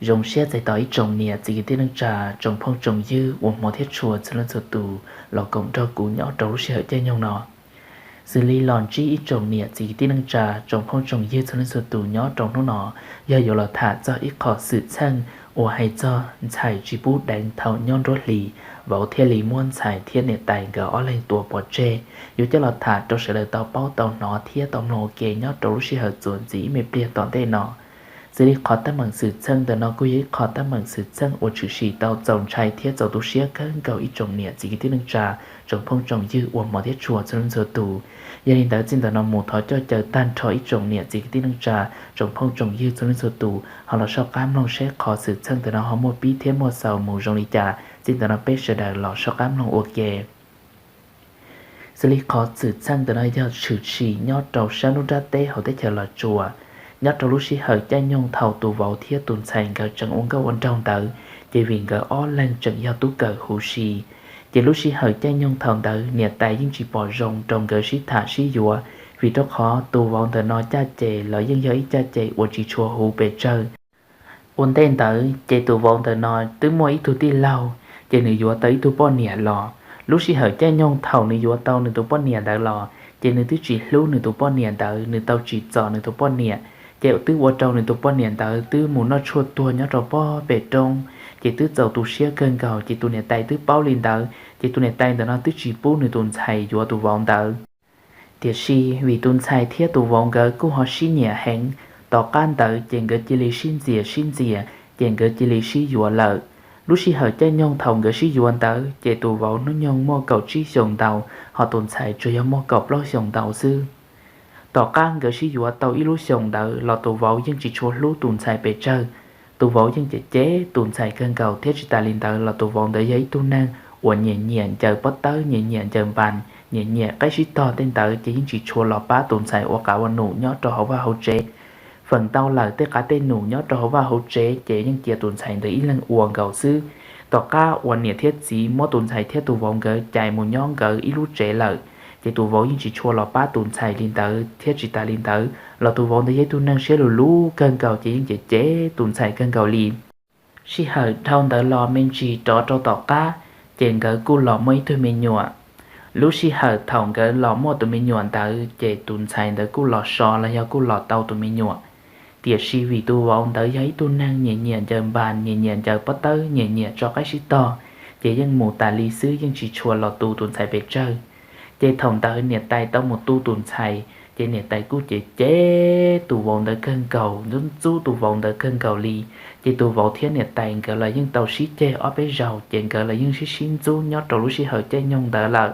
Zoo siab txais tos ib tsoom niam txiv kwv tij neej tsa, tsoom phooj tsoom ywg uas hmov thiab tshua txhua leej txhua tus los koom nrog kuv nyob rau lub sij hawm caij nyoog no. Xws li los ntsib ib tsoom niam txiv kwv tij neej tsa, tsoom phooj tsoom ywg txhua leej txhua tus nyob rau hnub no, yog yuav los tham txog ib qho xwm txheej uas hais txog ntxhais tsis pub deev thaum nyob nruab hlis, vauv thiaj li muab ntxhais thiab niam tais nkawd ob leeg tua pov tseg. Yuav coj los tham rau sawv daws tau paub tau hnov thiab tau mloog ua ke nyob rau lub sij hawm txuas ntxiv ib me pliag tom ntej no. Xws li qhov teeb meem xwm txheej ntawm no kuj yog ib qho teeb meem xwm txheej uas tshwm sim tau txaus ntshai thiab txaus tu siab kawg nkaus ib tsoom niam txiv kwv tij neej tsa, tsoom phooj tsoom ywg uas hmov thiab tshua txhua leej txhua tus. Yog li ntawd txij ntawm no mus thov coj caw tag nrho ib tsoom niam txiv kwv tij neej tsa, tsoom phooj tsoom ywg txhua leej txhua tus ho los soj qab mloog seb qhov xwm txheej ntawm no ho muaj pib thiab muaj xaus mus zoo li cas. Txij ntawm no peb sawv daws los soj qab mloog ua ke. Xws li qhov xwm txheej ntawm no yog tshwm sim nyob rau sab nruab nrab teb hauv teb chaws Los Tsuas, nyob rau lub sij hawm caij nyoog thaum tus vauv thiab tus ntxhais nkawd tseem ua nkauj ua nraug ntawd, ces vim nkawd ob leeg tseem yog tub kawm huv si, ces lub sij hawm caij nyoog thaum ntawd niam tais yeej tsis pom zoo rau nkawd sib tham sib yuav, vim rau qhov tus vauv ntawm no caj ces los yeej yog ib caj ces uas tsis tshua huv pes tsawg. Ua ntej ntawd ces tus vauv ntawm no twb muaj ib tug tij laug, ces nws yuav tau ib tug poj niam los. Lub sij hawm caij nyoog thaum nws yuav tau nws tus poj niam ntawd los, ces nws twb tsis hlub nws tus poj niam ntawd, nws tau tsim txom nws tus poj niam, ces twb ua rau nws tus poj niam ntawd twb mus noj tshuaj tuag nyob rau pob pem roob, ces twb txaus tu siab kawg nkaus, ces tus niam tais twb paub li ntawd, ces tus niam tais ntawm no twb tsis pub nws tus ntxhais yuav tus vauv ntawd. Tiam sis vim tus ntxhais thiab tus vauv nkawd kuj ho sib nyiam heev, tom qab ntawd ces nkawd cia li sib ntxias sib ntxias, ces nkawd cia li sib yuav lawm. Lub sij hawm caij nyoog thaum nkawd sib yuav ntawd ces tus vauv hnub nyoog muaj kaum tsib xyoos ntau, ho tus ntxhais tsuas yog muaj kaum plaub xyoos ntau xwb. Tom qab nkawd sib yuav tau ib lub xyoos ntawd los tus vauv yeej tsis tshua hlub tus ntxhais pes tsawg. Tus vauv yeej cem cem tus ntxhais kawg nkaus, thiab tsis tas li ntawd los tus vauv ntawd yog ib tug neeg uas nyiam nyiam ncaws pob tawb, nyiam nyiam ncaws npas, nyiam nyiam qaib sib tog tej ntawd, ces yeej tsis tshua los pab tus ntxhais ua qav ua num nyob rau hauv vaj hauv tsev. Feem ntau lawm tej qav tej num nyob rau hauv vaj hauv tsev ces yeej cia tus ntxhais ntawd ib leeg ua nkaus xwb. Tom qab uas niam thiab txiv muab tus ntxhais thiab tus vauv nkawd cais mus nyob nkawd ib lub tsev lawm, ces tus vauv yeej tsis tshua los pab tus ntxhais li ntawd, thiab tsis tas li ntawd los tus vauv ntawd yog ib tug neeg siab lug lub kawg nkaus, ces yeej cem cem tus ntxhais kawg nkaus li. Sij hawm dhau ntawd los me ntsis rov rau tom qab, ces nkawd kuj los muaj ib tug me nyuam. Lub sij hawm thaum nkawd los muaj tus me nyuam ntawd ces tus ntxhais ntawd kuj los so los yog kuj los tau tus me nyuam. Tiam sis vim tus vauv ntawd yog ib tug neeg nyiam nyiam ncaws npas, nyiam nyiam ncaws pob tawb, nyiam nyiam tso qaib sib tog, ces yeej mus tas li xwb, yeej tsis tshua los tu tus ntxhais pes tsawg. Ces thaum ntawd niam tais tau mus tu tus ntxhais, ces niam tais kuj cem cem tus vauv ntawd kawg nkaus, ntxub ntxub tus vauv ntawd kawg nkaus li. Ces tus vauv thiab niam tais nkawd los yeej tau sib ceg ob peb zaug, ces nkawd los yeej sib sib ntxub nyob rau lub sij hawm caij nyoog ntawd lawm.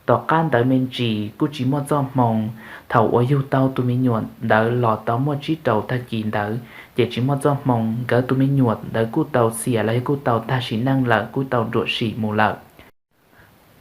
Tom qab ntawd me ntsis kuj tsis muaj txoj hmoo, thaum uas yug tau tus me nyuam ntawd los tau muaj tsib rau tag kis ntawd, ces tsis muaj txoj hmoo, nkawd tus me nyuam ntawd kuj tau xiam los yog kuj tau tag sim neej lawm, kuj tau nruam sim mus lawm.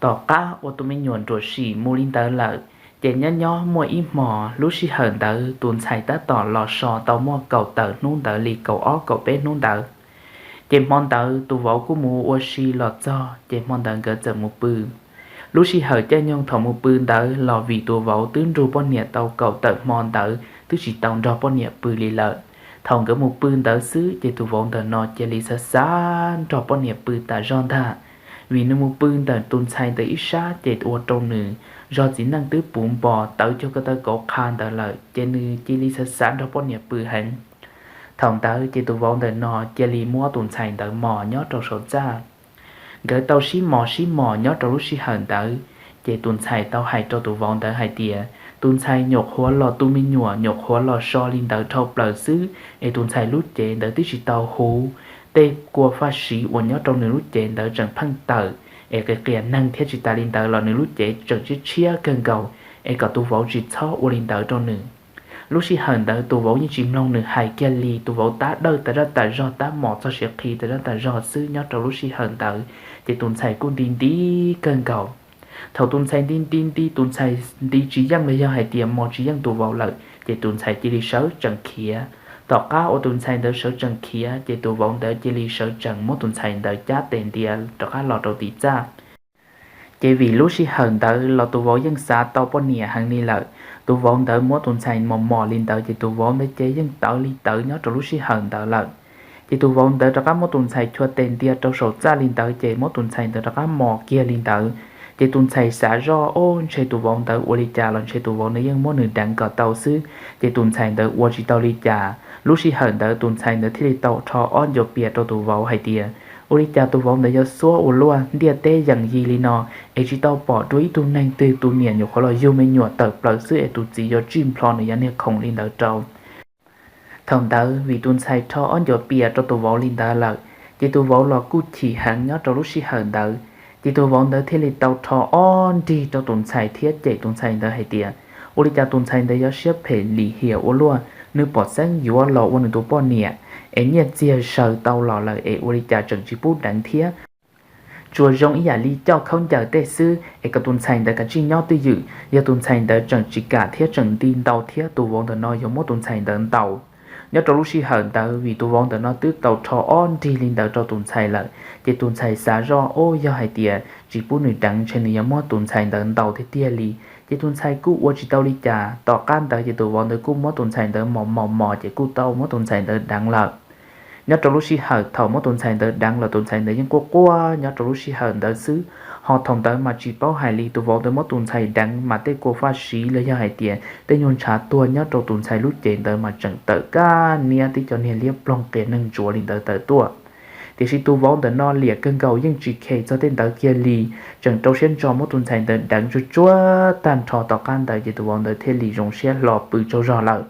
Tom qab uas tus me nyuam nruam sim mus li ntawd lawm, ces nyob nyob muaj ib hmos, lub sij hawm ntawd tus ntxhais tab tom los so tau muaj kaum tawm hnub ntawd li, kaum ob kaum peb hnub ntawd. Ces hmo ntawd tus vauv kuj mus ua si los txog, ces hmo ntawd nkawd txawm mus pw. Lub sij hawm caij nyoog thaum mus pw ntawd los vim tus vauv twb nrug poj niam tau kaum tawm hmo ntawd twb tsis tau nrog poj niam pw li lawm. Thaum nkawd mus pw ntawd xwb ces tus vauv ntawm no cia li xav xav nrog poj niam pw tas zog ntag. Vim nws mus pw ntawm tus ntxhais ntawd ib sab ces ua rau nws zog txiv neej twb puv npo tawv cuag ko taw kauv qha ntawd lawm, ces nws cia li xav xav nrog poj niam pw heev. Thaum ntawd ces tus vauv ntawm no cia li muab tus ntxhais ntawd mos nyob rau saum txaj. Nkawd tau sib mos sib mos nyob rau lub sij hawm ntawd, ces tus ntxhais tau hais rau tus vauv ntawd hais tias tus ntxhais nyuam qhuav los tu me nyuam, nyuam qhuav los so li ntawd dhau plaws xwb, es tus ntxhais lub cev ntawd twb tsis tau huv, tej kua faj siv uas nyob rau nws lub cev ntawd tseem pheej tawm, es qias qias neeg thiab tsis tas li ntawd los nws lub cev tseem tshiab tshiab kawg nkaus, es kom tus vauv tsis txhob ua li ntawd rau nws. Lub sij hawm ntawd tus vauv yeej tsis mloog nws hais kiag li, tus vauv tab dawj tas zaj tas zog, tab mos txog siav qhi tas zaj tas zog xwb nyob rau lub sij hawm ntawd, ces tus ntxhais kuj nti nti kawg nkaus. Thaum tus ntxhais nti nti nti, tus ntxhais nti tsis yeej los yog hais tias mos tsis yeej tus vauv lawm, ces tus ntxhais cia li sawv tsees khiav. Tom qab uas tus ntxhais ntawd sawv tsees khiav, ces tus vauv ntawd cia li sawv tsees muab tus ntxhais ntawd cab tes ntiav rov qab los rau tim txaj. Ces vim lub sij hawm ntawd los tus vauv yeej xav tau poj niam heev li lawm. Tus vauv ntawd muab tus ntxhais mos mos li ntawd, ces tus vauv ntawd ces yeej tawv li tawv nyob rau lub sij hawm ntawd lawm. Ces tus vauv ntawd rov qab muab tus ntxhais chua tes ntia rau saum txaj li ntawd ces muab tus ntxhais ntawd rov qab mos kiag li ntawd. Ces tus ntxhais xav zoj, o, ntshe tus vauv ntawd ua li cas los ntshe tus vauv ntawd yeej muab nws deev kom tau xwb, ces tus ntxhais ntawd ua tsis tau li cas. Lub sij hawm ntawd tus ntxhais ntawd thiaj li tau rho ob ncuav pias rau tus vauv hais tias, ua li cas tus vauv ntawd yuav xuab ua luaj, ntiaj teb yeem yig li no, es tsis tau pom dua ib tug neeg twg, tus niam nyuam qhuav los yug me nyuam tawm plaws xwb es tus txiv yuav tsij nplho nws yav niag khoom li ntawd rau. Thaum ntawd vim tus ntxhais rho ob ncuav pias rau tus vauv li ntawd lawm, ces tus vauv los kuj chim heev nyob rau lub sij hawm ntawd. Ces tus vauv ntawd thiaj li tau rho ob nrig rau tus ntxhais thiab cem tus ntxhais ntawd hais tias, ua li cas tus ntxhais ntawd yuav siab phem lim hiam ua luaj, nws pom xeeb yuav los ua nws tus poj niam, es nyiaj txiag zaws tau los lawm es ua li cas tseem tsis pub deev thiab. Tsuas zoo ib yam li coj khaub ncaws tej xwb es kom tus ntxhais ntawd kav tsij nyob twj ywm, yog tus ntxhais ntawd tseem tsis kam thiab tseem nti ntau thiab tus vauv ntawm no yuav muab tus ntxhais ntawd ntaus. Nyob rau lub sij hawm ntawd vim tus vauv ntawm no twb tau rho ob nrig li ntawd rau tus ntxhais lawm, ces tus ntxhais xav zoj, o, yog hais tias tsis pub nws deev ntshe nws yuav muab tus ntxhais ntawd ntaus tiag tiag li. Ces tus ntxhais kuj ua tsis tau li cas, tom qab ntawd ces tus vauv ntawd kuj muab tus ntxhais ntawd mos mos mos ces kuj tau muab tus ntxhais ntawd deev lawm. Nyob rau lub sij hawm thaum muab tus ntxhais ntawd deev los tus ntxhais ntawd yeej quaj quaj nyob rau lub sij hawm ntawd xwb, ho thaum ntawd mas tsis paub hais li tus vauv ntawd muab tus ntxhais deev mas tej kua faj siv los yog hais tias tej nyuag ntshav tuag nyob rau tus ntxhais lub cev ntawd mas tseem tawm kab niab tib co niag liab ploog qias neeg ntsuav li ntawd tawm tuaj. Tiam sis tus vauv ntawm no liam kawg nkaus yeej tsis khes txog tej ntawd kiag li, tseem rau siab ntso muab tus ntxhais ntawd deev tsuag tsuag tag nrho. Tom qab ntawd ces tus vauv ntawd thiaj li zoo siab hlo pw tsaug zog lawm.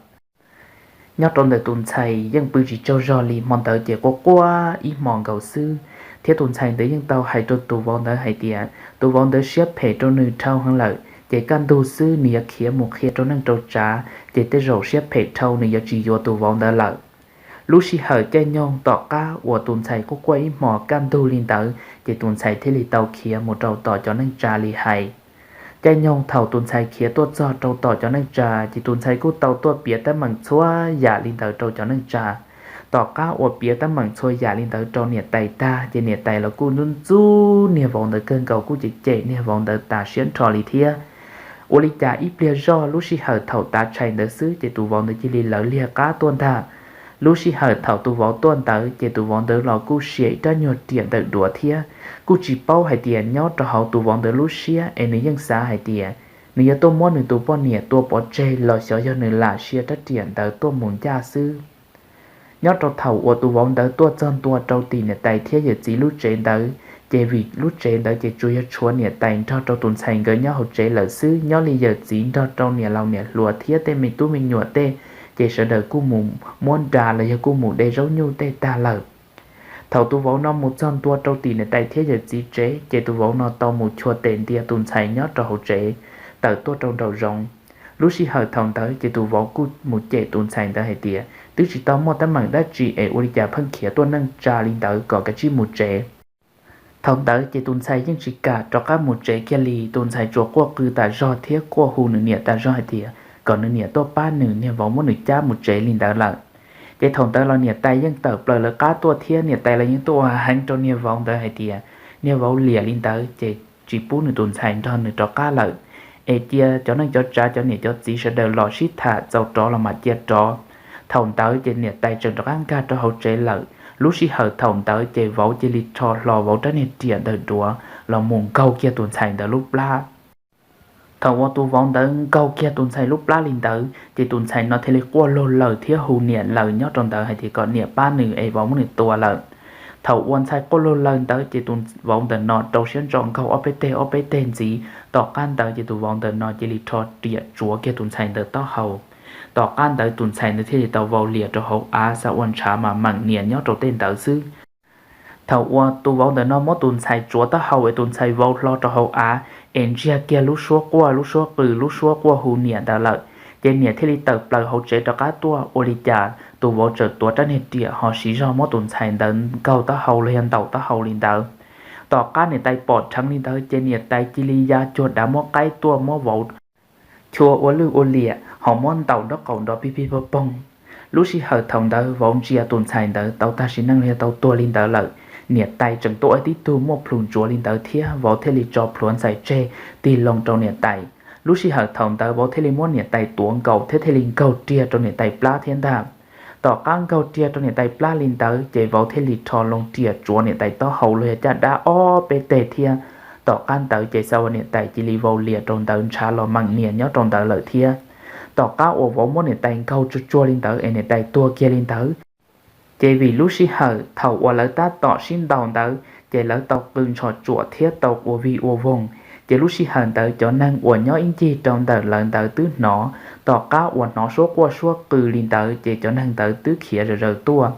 Nyob rau ntawm tus ntxhais yeej pw tsis tsaug zog li, hmo ntawd ces quaj quaj ib hmos nkaus xwb, thiab tus ntxhais ntawd yeej tau hais rau tus vauv ntawd hais tias tus vauv ntawd siab phem rau nws dhau heev lawm, ces kaj ntug xwb nws yuav khiav mus qhia rau neej rau tsav, ces tej zaum siab phem dhau nws yuav tsis yuav tus vauv ntawd lawm. Lub sij hawm caij nyoog tom qab uas tus ntxhais quaj quaj ib hmos kaj ntug li ntawd ces tus ntxhais thiaj li tau khiav mus rau tom cov neej tsa li hais. Caij nyoog thaum tus ntxhais khiav tuaj txog rau tom cov neej tsa ces tus ntxhais kuj tau tuaj piav teeb meem txhua yam li ntawd rau cov neej tsa. Tom qab uas piav teeb meem txhua yam li ntawd rau niam tais tag ces niam tais los kuj ntxub ntxub niag vauv ntawd kawg nkaus, kuj cem cem niag vauv ntawd tas siab nrho li thiab. Ua li cas ib pliag zoj lub sij hawm thaum tav tshais ntawd xwb ces tus vauv ntawd cia li lawv liag qab tuaj ntag. Lub sij hawm thaum tus vauv tuaj ntawd ces tus vauv ntawd los kuj sia ib rab nyuag riam ntawm duav thiab. Kuj tsis paub hais tias nyob rau hauv tus vauv ntawd lub siab es nws yeej xav hais tias nws yuav tuaj muab nws tus poj niam tua pov tseg los xyov yog nws lam sia rab riam ntawd tuaj mus ncaj xwb. Nyob rau thaum uas tus vauv ntawd tuaj txog ntua rau tim niam tais thiab yawm txiv lub tsev ntawd, ces vim lub tsev ntawd ces tsuas yog tshuav niam tais nrog rau tus ntxhais nkawd nyob hauv tsev lawm xwb, nyob li yawm txiv nrog rau niam laus niam hluas thiab tej me tub me nyuam tej, ces sawv daws kuj mus muab nra los yog kuj mus de zaub nyuj tej tag lawm. Thaum tus vauv no mus txog ntua rau tim niam tais thiab yawm txiv tsev ces tus vauv no tau mus chua tes ntia tus ntxhais nyob rau hauv tsev tawm tuaj rau nraum zoov. Lub sij hawm thaum ntawd ces tus vauv kuj mus cem tus ntxhais ntawd hais tias twb tsis tau muaj teeb meem dab tsi es ua li cas pheej khiav tuaj neej tsa li ntawd, kom kav tsij mus tsev. Thaum ntawd ces tus ntxhais yeej tsis kam rov qab mus tsev kiag li, tus ntxhais tsuas quaj qw tas zog thiab quaj hu nws niam tas zog hais tias kom nws niam tuaj pab nws, niag vauv muab nws cab mus tsev li ntawd lawm. Ces thaum ntawd los niam tais yeej tawm plaws lawv qab tuaj thiab niam tais los yeej tuaj ua heev rau niag vauv ntawd hais tias niag vauv liam li ntawd ces tsis pub nws tus ntxhais nrog nws rov qab lawm, es cia cov neej cov tsav cov niam cov txiv sawv daws los sib tham txaus rov los mam cia rov. Thaum ntawd ces niam tais tseem rov qab nkag rau hauv tsev lawm. Lub sij hawm thaum ntawd ces vauv cia li rho hlo vauv rab niag riam ntawm duav los mus nkaug kiag tus ntxhais ntawd lub plab. Thaum uas tus vauv ntawd nkaug kiag tus ntxhais lub plab li ntawd ces tus ntxhais no thiaj li quaj laug lawm thiab hu niam lawm nyob rau ntawd hais tias kom niam pab nws es vauv muab nws tua lawm. Thaum uas ntxhais quaj laug lawm ntawd ces tus vauv ntawm no rau siab ntso nkaug ob peb teg ob peb teg ntxiv. Tom qab ntawd ces tus vauv ntawm no cia li rho riam tsuav kiag tus ntxhais ntawd taub hau. Tom qab ntawd tus ntxhais ntawd thiaj li tau vau liam rau hauv av, xa ua ntshav mas meem nias nyob rau tej ntawd xwb. Thaum uas tus vauv ntawm no muab tus ntxhais tsuav taub hau es tus ntxhais vau hlo rau hauv av, es ntsiag kiag lub suab quaj lub suab qw lub suab quaj hu niam ntawd lawm, ces niam thiaj li tawm plaws hauv tsev rov qab tuaj. Ua li cas tus vauv tseem tuav rab niag riam ho siv zog muab tus ntxhais ntawd nkaug taub hau los yog ntaus taub hau li ntawd. Tom qab niam tais pom dheev li ntawd ces niam tais cia li ya cuag dav muab qaib tuaj muab vauv chua ua lwj ua liam ho muab ntaus nraub qaum nrov pig pig pog poog. Lub sij hawm thaum ntawd vauv ntsia tus ntxhais ntawd tau tag sim neej los yog tau tuag li ntawd lawm, niam tais tseem tuaj ua tib tug muaj plhus ntsuav li ntawd thiab vauv thiaj li tso plhuav ntxhais tseg tig loo rau niam tais. Lub sij hawm thaum ntawd vauv thiaj li muab niam tais tuav nkaus thiab thiaj li nkaug riag rau niam tais plab thiab ntag. Tom qab nkaug riam rau niam tais plab li ntawd ces vauv thiaj li rho loo riam tsuav niam tais taub hau los yog caj dab ob peb teg thiab. Tom qab ntawd ces xav ua niam tais cia li vau lias rau ntawd ntshav los meem niam nyob rau ntawd lawm thiab. Tom qab uas vauv muab niam tais nkaug tsuag tsuag li ntawd es niam tais tuag kiag li ntawd, ces vim lub sij hawm thaum uas lawv tab tom sib ntaus ntawd ces lawv tau qw ntshos tsuam thiab tau ua vig ua voog. Ces lub sij hawm ntawd cov neeg uas nyob ib ncig rau ntawm lawv ntawd twb hnov, tom qab uas hnov suab quaj suab qw li ntawd ces cov neeg ntawd twb khiav zom zaws tuaj.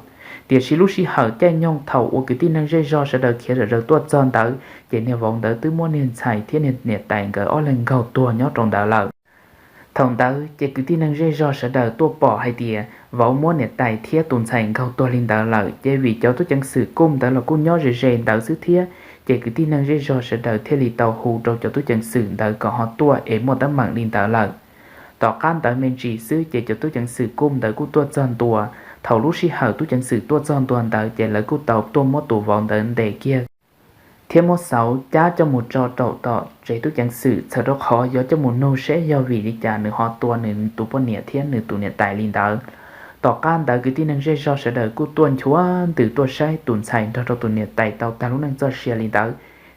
Tiam sis lub sij hawm caij nyoog thaum uas kwv tij neeg zej zog sawv daws khiav zom zaws tuaj txog ntawd ces niag vauv ntawd twb muab niag ntxhais thiab niag niam tais nkawd ob leeg nkaug tuag nyob rau ntawd lawm. Thaum ntawd ces kwv tij neeg zej zog sawv daws tuaj pom hais tias vauv muab niam tais thiab tus ntxhais nkaug tuag li ntawd lawm, ces vim cov tub ceev xwm kuj ntawd los kuj nyob ze ze ntawd xwb thiab, ces kwv tij neeg zej zog sawv daws thiaj li tau hu rau cov tub ceev xwm ntawd kom ho tuaj es muaj teeb meem li ntawd lawm. Tom qab ntawd me ntsis xwb ces cov tub ceev xwm kuj ntawd kuj tuaj txog ntua. Thaum lub sij hawm tub ceev xwm tuaj txog ntua ntawd ces lawv kuj tau tuaj muab tus vauv ntawd ntes kiag thiab muab xauv cab coj mus tso rau tom tsev tub ceev xwm txhawm rau qhov yuav coj mus nug seb yog vim li cas nws ho tua nws tus poj niam thiab nws tus niam tais li ntawd. Tom qab ntawd kwv tij neeg zej zog sawv daws kuj tuaj nchuav ntws tuaj saib tus ntxhais nrog rau tus niam tais tau tag lub neej txoj sia li ntawd.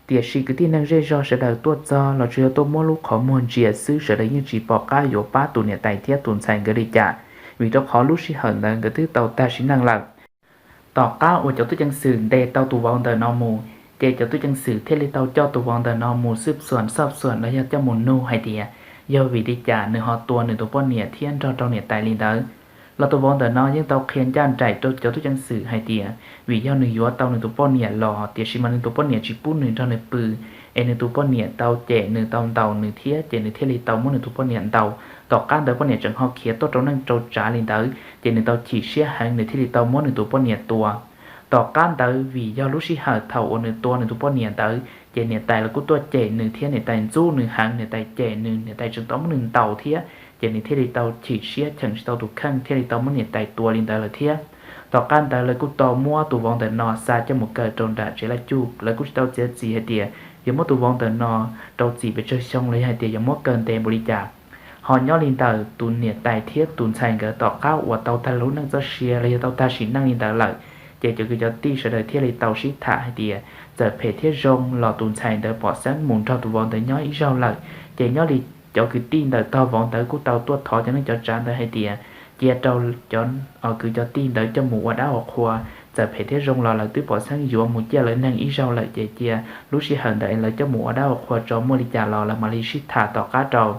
Tiam sis kwv tij neeg zej zog sawv daws tuaj txog los tsuas yog tuaj muab lub qhov muag ntsia xwb, sawv daws yeej tsis pom qab yuav pab tus niam tais thiab tus ntxhais nkawd li cas, vim rau qhov lub sij hawm ntawd nkawd twb tau tag sim neej lawm. Tom qab uas cov tub ceev xwm ntes tau tus vauv ntawm no mus, ces cov tub ceev xwm thiaj li tau coj tus vauv ntawm no mus xwb xuam xoj xuam los yog coj mus nug hais tias yog vim li cas nws ho tua nws tus poj niam thiab nrog rau niam tais li ntawd. Los tus vauv ntawm no yeej tau qhia ncaj nraim rau cov tub ceev xwm hais tias vim yog nws yuav tau nws tus poj niam los, tiam sis mas nws tus poj niam tsis pub nws nrog nws pw, es nws tus poj niam tau cem nws tau ntaus nws thiab, ces nws thiaj li tau muab nws tus poj niam ntaus. Tom qab ntawd poj niam tseem ho khiav tuaj rau neej rau tsav li ntawd, ces nws tau chim siab heev nws thiaj li tau muab nws tus poj niam tua. Tom qab ntawd vim yog lub sij hawm thaum uas nws tua nws tus poj niam ntawd ces niam tais los kuj tuaj cem nws thiab niam tais ntxub nws heev, niam tais cem nws, niam tais tseem tau muab nws ntaus thiab, ces nws thiaj li tau chim siab cheem tsis tau tus kheej thiaj li tau muab niam tais tua li ntawd lawm thiab. Tom qab ntawd lawv kuj tau muab tus vauv ntawm no xa coj mus kaw rau nram tsev laj cuj, lawv kuj tsis tau txiav txim hais tias yuav muab tus vauv ntawm no rau txim pes tsawg xyoo los yog hais tias yuav muab kaw ntev npaum li cas. Ho nyob li ntawm tus niam tais thiab tus ntxhais nkawd tom qab uas tau tag lub neej txoj sia los yog tau tag sim neej li ntawd lawm, ces cov kwv cov tij sawv daws thiaj li tau sib tham hais tias txawm phem thiab zoo los tus ntxhais ntawd pom xeeb mus nrog tus vauv ntawd nyob ib zaug lawm, ces nyob li cov kwv tij ntawm tog vauv ntawd kuj tau tuaj thov cov neej cov tsav ntawd hais tias cia rau cov kwv cov tij ntawd coj mus ua dab ua qhua, txawm phem thiab zoo los lawv twb pom xeeb yuav mus ciaj lawv neeg ib zaug lawm, ces cia lub sij hawm ntawd es lawv coj mus ua dab ua qhua tso, muaj li cas los lawv mam li sib tham tom qab rau.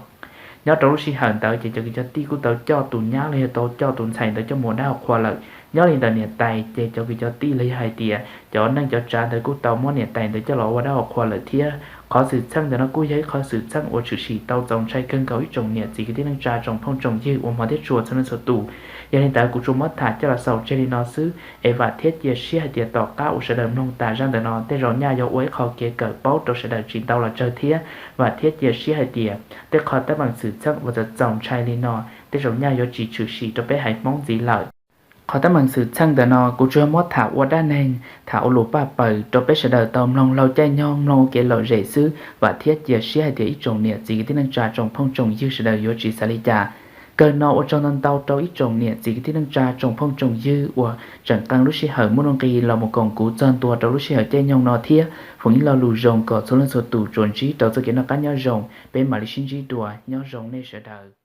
Nyob rau lub sij hawm ntawd ces cov kwv cov tij kuj tau coj tus nyab los yog tau coj tus ntxhais ntawd coj mus ua dab ua qhua lawm. Nyob li ntawm niam tais ces cov kwv cov tij los yog hais tias cov neej cov tsav ntawd kuj tau muab niam tais ntawd coj los ua dab ua qhua lawm thiab. Qhov xwm txheej ntawm no kuj yog ib qhov xwm txheej uas tshwm sim tau txaus ntshai kawg nkaus ib tsoom niam txiv kwv tij neej tsa tsoom phooj tsoom ywg uas hmov thiab tshua txhua leej txhua tus. Yog li ntawd kuv tsuas muab tham coj los xaus tseg li no xwb, es vam thiab cia siab hais tias tom qab uas sawv daws mloog tas zaj ntawm no tej zaum nyaj yuav ua ib qho kev kawm paub rau sawv daws tsis ntau los tsawg thiab. Vam thiab cia siab hais tias tej qhov teeb meem xwm txheej uas txaus txaus ntshai li no tej zaum nyaj yuav tsis tshwm sim rau peb haiv Hmoob ntxiv lawm. Qhov teeb meem xwm txheej ntawm no kuv tsuas muab tham ua dab neeg, tham ua lus paj paws rau peb sawv daws tau mloog laug caij nyoog mloog ua kev lom zem xwb. Vam thiab cia siab hais tias ib tsoom niam txiv kwv tij neej tsa tsoom phooj tsoom ywg sawv daws yuav tsis xav li cas. Kawg no ua tsaug ntau ntau rau ib tsoom niam txiv kwv tij neej tsa tsoom phooj tsoom ywg uas tseem qee lub sij hawm muaj nuj nqis los mus koom kuv txog ntua rau lub sij hawm caij nyoog no thiab foom ib lo lus zoo kom txhua leej txhua tus tsuas ntsib rau txoj kev noj qab nyob zoo. Peb mam li sib ntsib dua, nyob zoo nej sawv daws.